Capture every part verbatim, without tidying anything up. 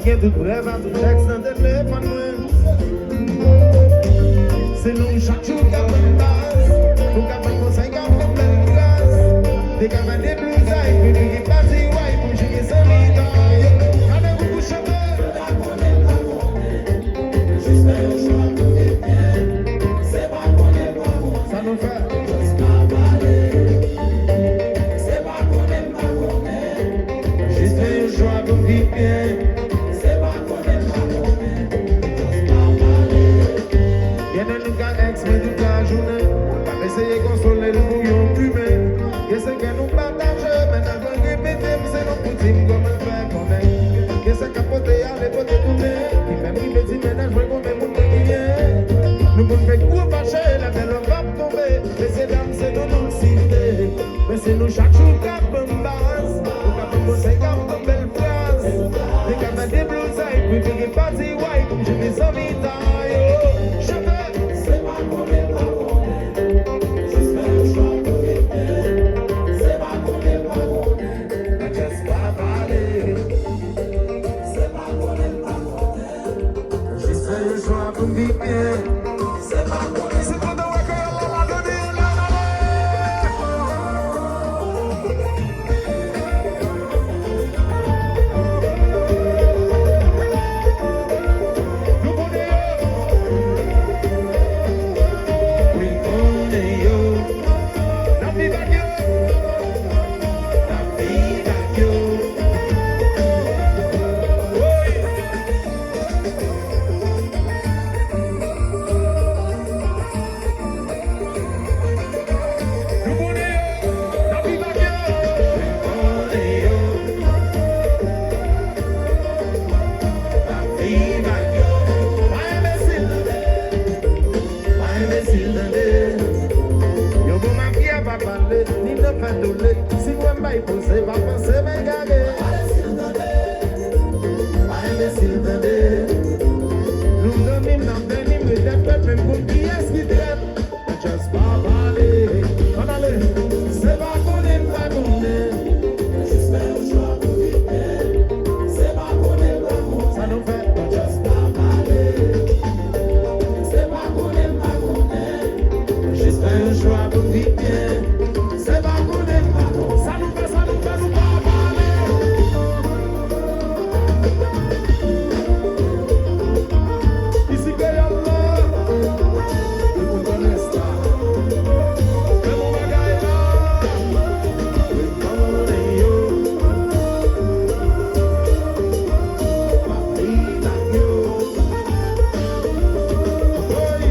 Gen tout prèv ak tout tèks nan telefòn mwen. Se nou chak jou k ap ban m baz, nou k ap ban m konsèy, k ap ban m bèl fraz. Te ka fè deblozay, pou figi pati way, pou jigi san mitan yo. Gade pou pou chante. Sa nou fè? Jis fè yon chwa pou m viv byen. Gen nan nou ka èks mwen tout lajounen, m ap eseye konsole l pou yon plimen. Gen sèkè nou pataje, men nan gang repete m, se nou pou di m kòman fè konnen. Gen sa k ap pote ale, pote tounen, ki menm rive di mennaj mwen konbyen moun mwen genyen. Nou konn fè gwo fache, lè bèl lòv ap tonbe. Mesye dam, se nou nou site. Men se nou chak jou k ap ban m baz, nou k ap ban m konsèy, k ap ban m bèl fraz. Li ka fè deblozay, prefere pati way, pou m jere zanmi ta yo. Chante! Se pa konnen pa konnen, jis fè yon chwa pou viv byen. Se pa konnen pa konnen, nan just pa pale. Se pa konnen pa konnen. Jis fè yon chwa pou m viv byen. Se pa konnen, se pandan w wè ke yo la, la, done yo la, la, la. Nou konnen yo. Wi, konnen yo. N ap viv ak yo. N ap viv ak yo. Wi. Nou konnen yo, n ap viv ak yo. Nou konnen yo, n ap viv ak yo. Pa enbesil, pa enbesil, tande. Yon bon mafya pa pale, ni nan fè tole. Si w wè m bay poze, pa panse m egare. Pa enbesil, tande. Nou dòmi, n ap dòmi, m ret tèt frèt, menm pou kiyès ki trèt. Just pa pale. Ann ale. Se pa konnen m pa konnen. Jis fè yon chwa pou viv byen. Se pa konnen m pa konnen. Sa nou fè? Just pa pale. Se pa konnen m pa konnen. Jis fè yon chwa pou viv byen. Se pa konnen m pa konnen. Sa nou fè, sa nou fè, nou pa pale. Isi kreyòl la, nou konn esta. Fè bon bagay la. Wi, konnen yo. Papi tak yo. Oy.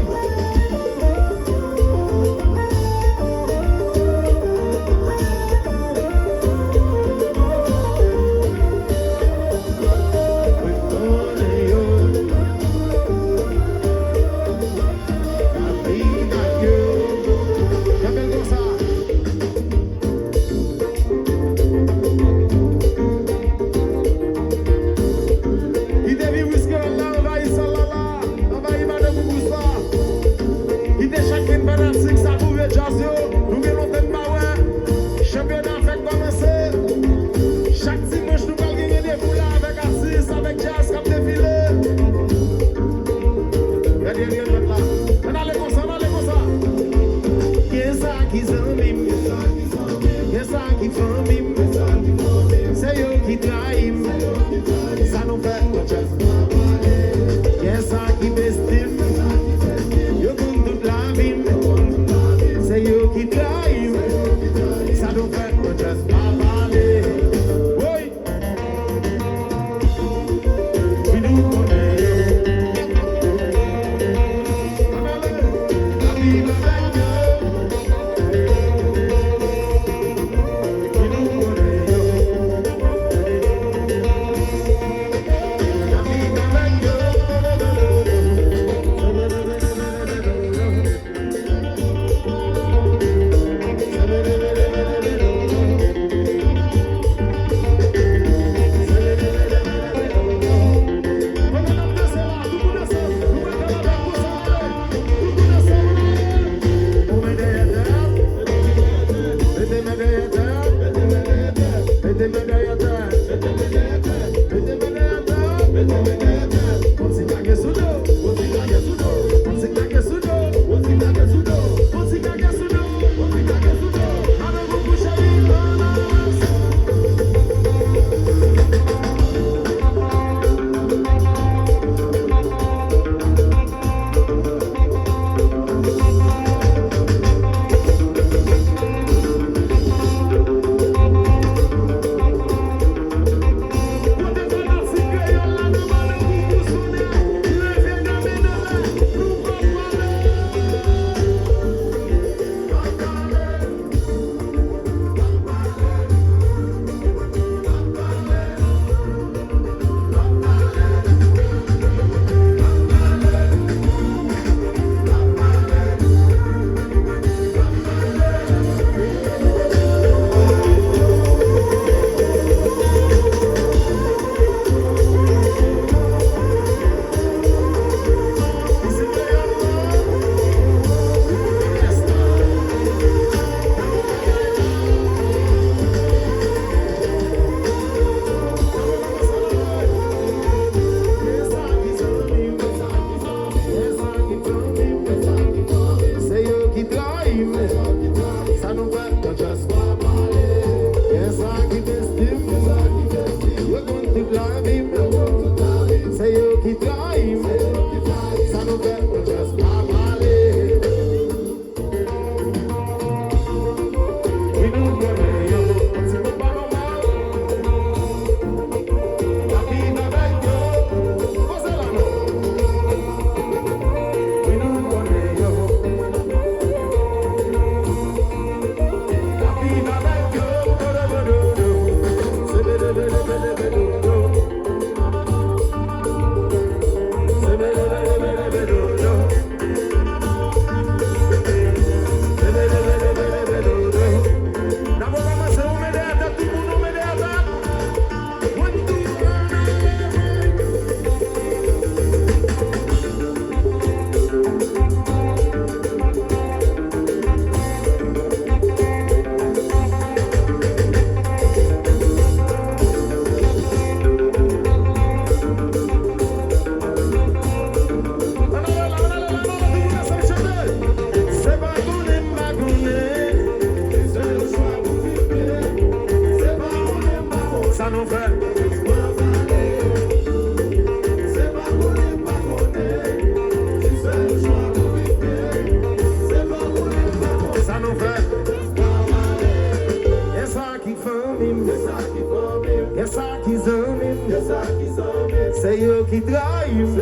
Trayi m.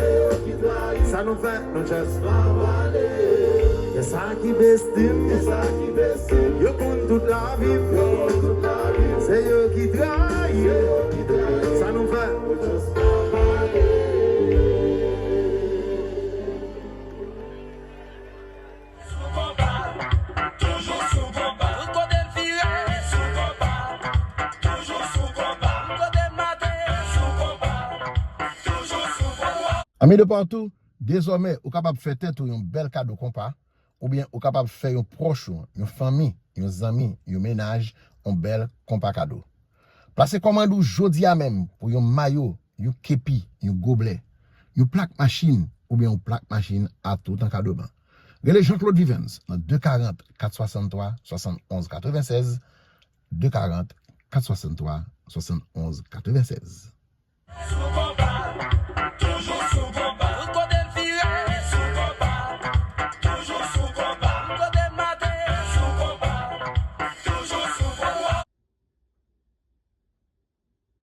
Sa nou fè, nou just pa pale. Gen sa ki besti m. Yo konn tout lavi m. Se yo ki trayi m. Sa nou fè, nou just pa pale. Sou konpa, toujou sou konpa. Tout kote m vire, sou konpa, toujou sou konpa. Tout kote m mate, sou konpa, toujou sou konpa. Ami de partout, dezòmè ou kapab fè tèt ou yon bèl kado konpa, oubyen ou kapab fè yon pwòch ou, yon fanmi, yon zanmi, yon mennaj, yon bèl konpa kado. Plase kòmand ou jodi a menm pou yon mayo, yon kepi, yon goblè, yon plak machin oubyen yon plak machin a tout an kado ban. Rele Jean Claude Vivens nan de karant, kat swasanntwa, swasannonz katrevennsèz, de karant, kat swasanntwa, swasannonz katrevennsèz.